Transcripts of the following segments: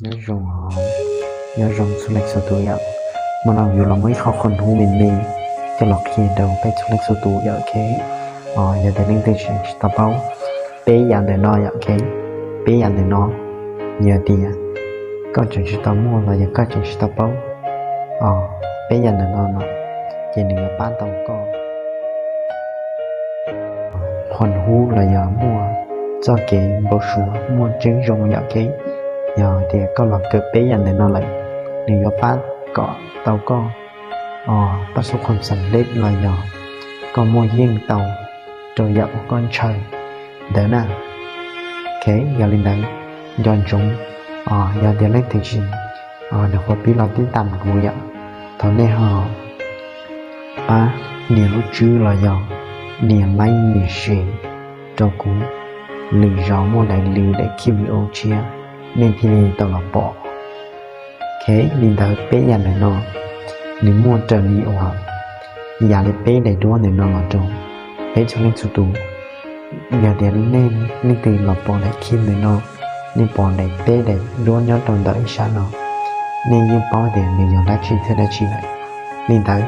Nyob zoo, nyob zoo txhua leej txhua tus yom. Hmo no yuav los muaj ib qho qhua hnub me me coj los qhia rau peb txhua leej txhua tus yom, ok. Yog tias leej twg tseem tsis tau paub peb yam ntawm no yom, ok. Peb yam ntawm no, yog tias koj tseem tsis tau muaj los yog koj tseem tsis tau paub peb yam ntawm no no, ces nws yuav pab tau koj qhua hnub los yog muaj txoj kev npau suav muaj tseeb zoo yom, ok. Yog tias koj los kawm peb yam ntawm no lawm, nws yuav pab kom tau koj pab xub qhua xam lej los yog koj muaj yeej tau rau yam uas koj ntshaw ntawd na. Ok, yog li ntawd, nco ntsoov, yog tias leej twg tsis nrog kuv pib los tib tam kuv yom, thov nej ho pab nias lub tswb los yog nias like nias share rau kuv, lwm zaus muaj daim lwm daim video tshiab nej thiaj li tau los pom. Ok, li ntawd peb yam ntawm no nws muaj raws li uas yam li peb daim duab ntawm no los rau peb txhua leej txhua tus. Yog tias nej leej twg los pom daim clip ntawm no, nej pom daim peb daim duab nyob rau ntawm ib sab no, nej yeej paub tias nws yog dab tsi thiab dab tsi lawm. Li ntawd,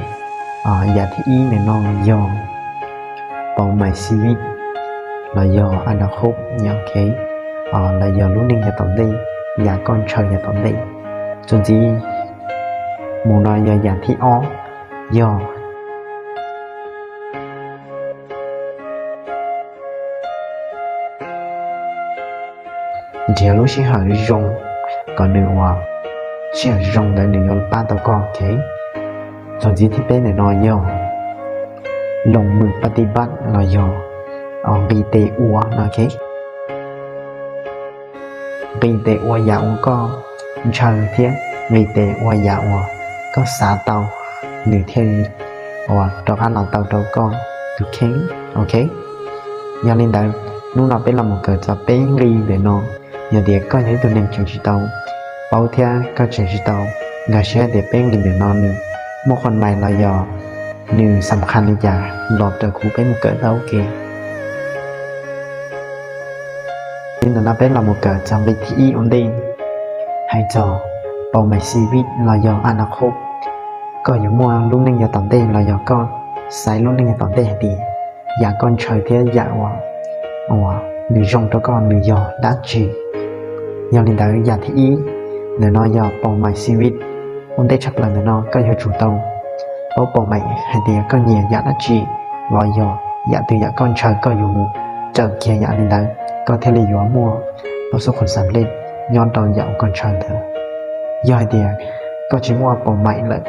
yam thib ib ntawm no yog Pau Mai Xi Vij los yog Ana Khub yom, ok, los yog lub neej yav tom ntej, yam koj ntshaw yav tom ntej. Txuas ntxiv mus no yog yam thib ob, yog nrhiav lub sij hawm zoo kom nws ua, sij hawm zoo ntawd nws yuav pab tau koj, ok. Txuas ntxiv thib peb ntawm no yog Loos Mws Pab Tij Pab los yog nqis tes ua no, ok. Nqis tes ua yam uas koj ntshaw thiab nqis tes ua yam uas koj xav tau, nws thiaj li ua rov qab los tau rau koj tus kheej, ok. Yog li ntawd, hnub no peb los mus kawm txog peb nqi ntawm no. Yog tias koj yog ib tug neeg tseem tsis tau paub thiab koj tseem tsis tau nkag siab tias peb nqi ntawm no nws muaj qhua mais los yog nws xam khas li cas los raws kuv peb mus kawm tau, ok. Li ntawm no peb los mus kawm txog nqi thib ib ua ntej, hais txog Pau Mai Xi Vij los yog Ana Khub. Koj yuav muaj lub neej yav tom ntej los yog koj xaiv lub neej yav tom ntej hais tias yam koj ntshaw thiab yam uas nws zoo rau koj nws yog dab tsi. Yog li ntawd yam thib ib ntawm no yog Pau Mai Xi Vij. Ua ntej tshaj plaws ntawm no koj yuav tsum tau paub Pau Mai hais tias koj nyiam yam dab tsi los yog yam twg yam koj ntshaw koj yuav mus raws kiag yam li ntawd koj thiaj li yuav muaj pab xub qhua xam lej nyob rau yam uas koj ntshaw ntawd. Yog hais tias koj tsis muaj Pau Mai lawm,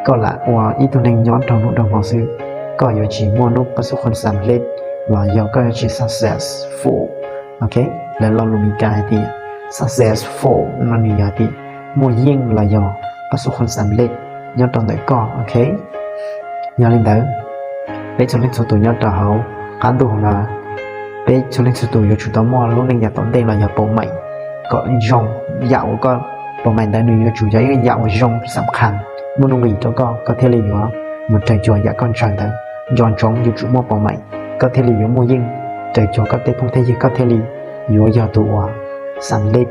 koj lam ua ib tug neeg nyob rau hnub rau hmo xwb, koj yuav tsis muaj lub pab xub qhua xam lej los yog koj yuav tsis successful, ok. Lawv lo lus Meskas hais tias successful no nws yog tias muaj yeej los yog pab xub qhua xam lej nyob rau ntawm koj, ok. Yog li ntawd, peb txhua leej txhua tus nyob rau hauv qab ntuj no, peb txhua leej txhua tus yuav tsum tau muaj lub neej yav tom ntej los yog Pau Mai kom zoo. Yam uas koj Pau Mai ntawd nws yuav tsum yog ib yam uas zoo xam khas muaj nuj nqis rau koj, koj thiaj li yuav mus raws cuag yam koj ntshaw ntawd. Nco ntsoov yuav tsum muaj Pau Mai koj thiaj li yuav muaj yeej, raws cuag koj tej phooj tej ywg koj thiaj li yuav yog tus uas xam lej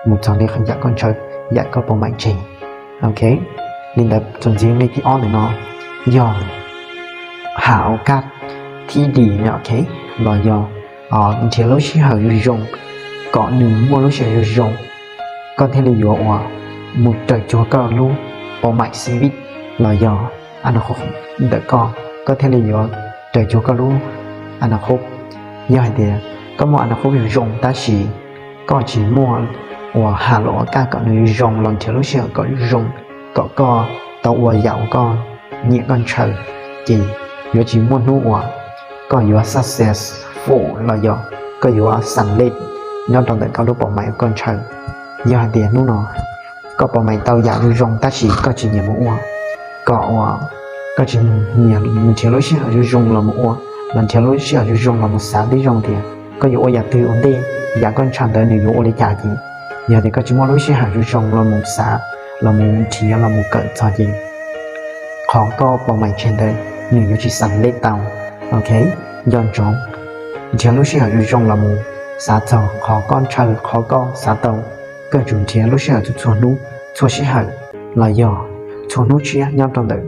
mus txog li yam koj ntshaw, yam koj Pau Mai tseg, ok. Li ntawd txuas ntxiv nqi thib ob ntawm no yog ham ua kaj thib dim, ok, los yog nrhiav lub sij hawm zoo zoo kom nws muaj lub sij hawm zoo zoo, koj thiaj li yuav ua mus raws cuag koj lub Pau Mai Xi Vij los yog Ana Khub ntawm koj, koj thiaj li yuav raws cuag koj lub Ana Khub. Yog hais tias koj muaj Ana Khub zoo zoo tab sis koj tsis muaj uas ham los ua kaj kom nws zoo los nrhiav lub sij hawm kom zoo, kom koj tau ua yam uas koj nyiam koj ntshaw, ces yuav tsis muaj hnub uas koj yuav successful los yog koj yuav xam lej nyob rau ntawm koj lub Pau Mai uas koj ntshaw. Yog hais tias hnub no koj Pau Mai tau yam zoo zoo tab sis koj tsis nyiam mus ua, kom ua koj tsis nyiam nrhiav lub sij hawm zoo zoo los mus ua, los nrhiav lub sij hawm zoo zoo los mus xav tib zoo tias koj yuav ua yam twg ua ntej, yam koj ntshaw ntawd nws yuav ua li cas ces, yog tias koj tsis muaj lub sij hawm zoo zoo los mus xav, los mus nrhiav los mus kawm txog ces qhov koj Pau Mai tseg ntawd nws yuav tsis xam lej tau, ok. Nco ntsoov, nrhiav lub sij hawm zoo zoo los mus xav txog qhov koj ntshaw, qhov koj xav tau, koj yuav tsum nrhiav lub sij hawm txhua txhua hnub, txhua sij hawm los yog txhua hnub tshiab nyob rau ntawm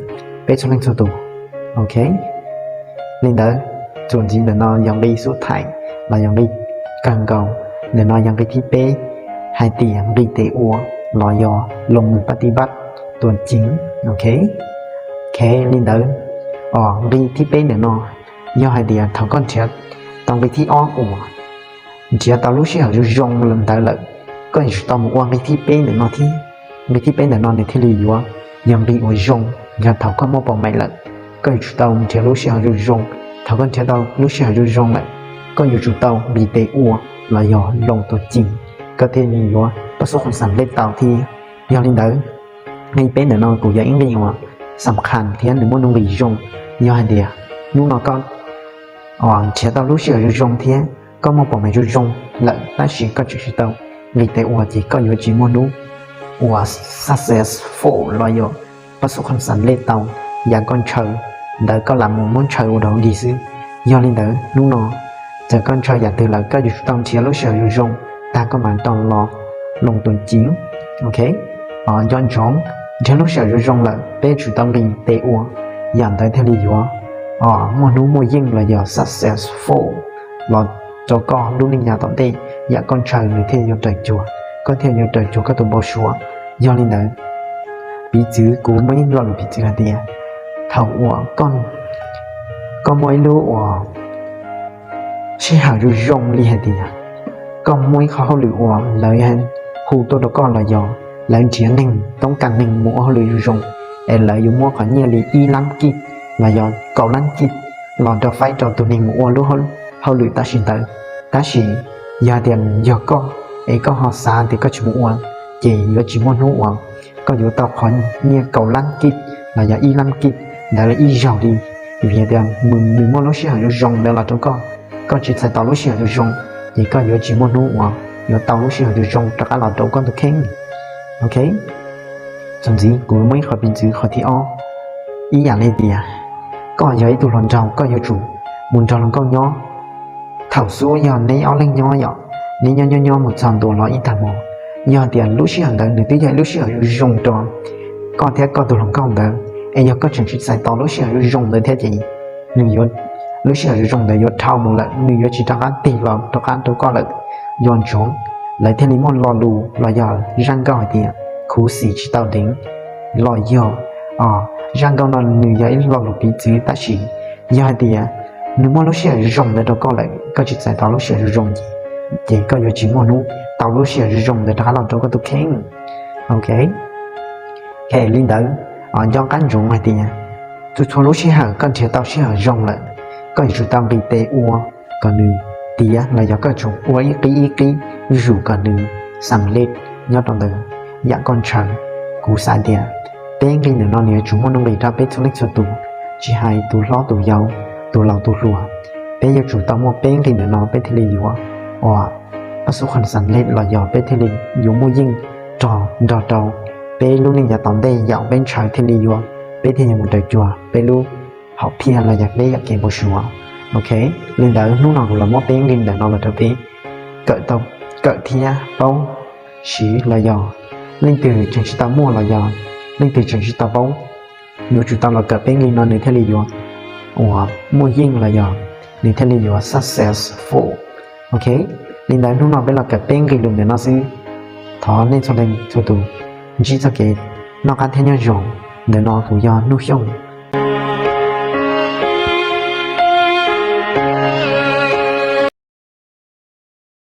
peb txhua leej txhua tus. Ok, li ntawd, txuas ntxiv ntawm no yog nqi xub thawj los yog nqi kawg nkaus, ntawm no yog nqi thib peb, hais tias nqi tes ua los yog loo mus pab tib pab tua ceev. Ok, ok, li ntawd, nqi thib peb ntawm no yog hais tias thaum koj nrhiav tau nqi thib ob uas nrhiav tau lub sij hawm zoo zoo ntawd lawm, koj yuav tsum tau mus ua nqi thib peb ntawm no thiab. Nqi thib peb ntawm no nws thiaj li yuav yog nqi uas zoo, yog thaum koj muaj pom meem lawm, koj yuav tsum tau nrhiav lub sij hawm zoo zoo. Thaum koj nrhiav tau lub sij hawm zoo zoo lawm, koj yuav tsum tau nqi tes ua los yog loo tua ceev, koj thiaj li yuav pab xub qhov xam lej tau thiab. Yog li ntawd, nqi peb ntawm no kuj yog ib nqi uas xam khas thiab nws muaj nuj nqis zoo. Yog hais tias hnub no koj nrhiav tau lub sij hawm zoo zoo thiab koj muaj pom meem zoo zoo lawm tab sis koj tseem tsis tau nqi tes ua ces koj yuav tsis muaj hnub uas successful los yog pab xub qhov xam lej tau yam koj ntshaw ntawd, koj lam mus muab ntshaw ua dog dig xwb. Yog li ntawd hnub no txawm koj ntshaw yam twg lawm koj yuav tsum tau nrhiav lub sij hawm zoo zoo tag koj mam rov los loo tua ceev. Ok, nco ntsoov, nrhiav lub sij hawm zoo zoo lawm peb yuav tsum tau nqi tes ua, yam ntawd thiaj li yuav muaj hnub muaj yeej los yog successful los rau koj lub neej yav tom ntej. Yam koj ntshaw nws thiaj yuav raws cuag, koj thiaj yuav raws cuag koj tus npau suav. Yog li ntawd, piv txwv, kuv muaj ib lo lus piv txwv hais tias thaum uas koj muaj ib lub uas sij hawm zoo zoo li hais tias koj muaj ib qhov hauj lwm uas lawv hu tuaj rau koj los yog lawv nrhiav neeg toob kas neeg mus ua hauj lwm zoo zoo, es lawv yuav muab qhov nyiaj li ib lab kij los yog kaum lab kij los rau faib rau tus neeg mus ua lub hauj lwm tam sim ntawd. Tab sis yog tias yog koj es koj ho xav tias koj tsis mus ua, ces yuav tsis muaj hnub uas koj yuav tau qhov nyiaj kaum lab kij los yog ib lab kij ntawd ib zaug li, vim tias nws muaj lub sij hawm zoo zoo ntawd los rau koj, koj tsis txais tos lub sij hawm zoo zoo, ces koj yuav tsis muaj hnub uas yuav tau lub sij hawm zoo zoo rov qab los rau koj tus kheej. Ok, txuas ntxiv kuv muaj ib qho piv txwv qhov thib ob, ib yam li tias koj yog ib tug hluas nraug koj yuav tsum mus nrog hluas nkauj nyob. Thaum xub yog neb ob leeg nyob yom, neb nyob nyob nyob mus txog ntua los ib tag hmo, yog tias lub sij hawm ntawd nws twb yog ib lub sij hawm zoo zoo rau koj thiab koj tus hluas nkauj ntawd, es yog koj tseem tsis txais tos lub sij hawm zoo zoo ntawd thiab ces nws yuav, lub sij hawm zoo zoo ntawd yuav dhau mus lawm, nws yuav tsis rov qab tig los rov qab rau koj lawm. Nco ntsoov, lawv thiaj li muaj lo lus los yog zaj nkauj hais tias khuv xim tsis tau deev los yog zaj nkauj no nws yog ib lo lus piv txwv tab sis yog hais tias nws muaj lub sij hawm zoo ntawd rau koj lawm koj tsis txais tos lub sij hawm zoo zoo ces, ces koj yuav tsis muaj hnub tau lub sij hawm zoo zoo ntawd rov qab los rau koj tus kheej. Ok, li ntawd, nco qab ntsoov hais tias txhua txhua lub sij hawm koj nrhiav tau sij hawm zoo lawm, koj yuav tsum tau nqis tes ua kom nws tiav los yog koj yuav tsum ua ib qib ib qib zuj zus kom nws xam lej nyob rau ntawm yam koj ntshaw. Kuv xav tias peb nqi ntawm no nws yuav tsum muaj nuj nqis rau peb txhua leej txhua tus, tsis hais tus hlob tus yau, tus laus tus hluas, peb yuav tsum tau muaj peb nqi ntawm no peb thiaj li yuav ua pab xub qhov xam lej los yog peb thiaj li yuav muaj yeej rog nrog rau peb lub neej yav tom ntej, yam peb ntshaw thiaj li yuav, peb thiaj yuav mus raws cuag peb lub hom phiaj los yog peb yam kev npau suav. Ok, li ntawd hnub no kuv los muab peb nqi ntawm no los rau peb kawm tau, kawm thiab paub siv los yog leej twg tseem tsis tau muaj los yog leej twg tseem tsis tau paub, yuav tsum tau los kawm peb nqi no nws thiaj li yuav uas muaj yeej los yog nws thiaj li yuav successful. Ok, li ntawd hnub no peb los kawm peb nqi lus ntawm no xwb. Thov nej txhua leej txhua tus ntsib txoj kev noj qab thiab nyob zoo. Ntawm no kuv yog Nuj Xyooj.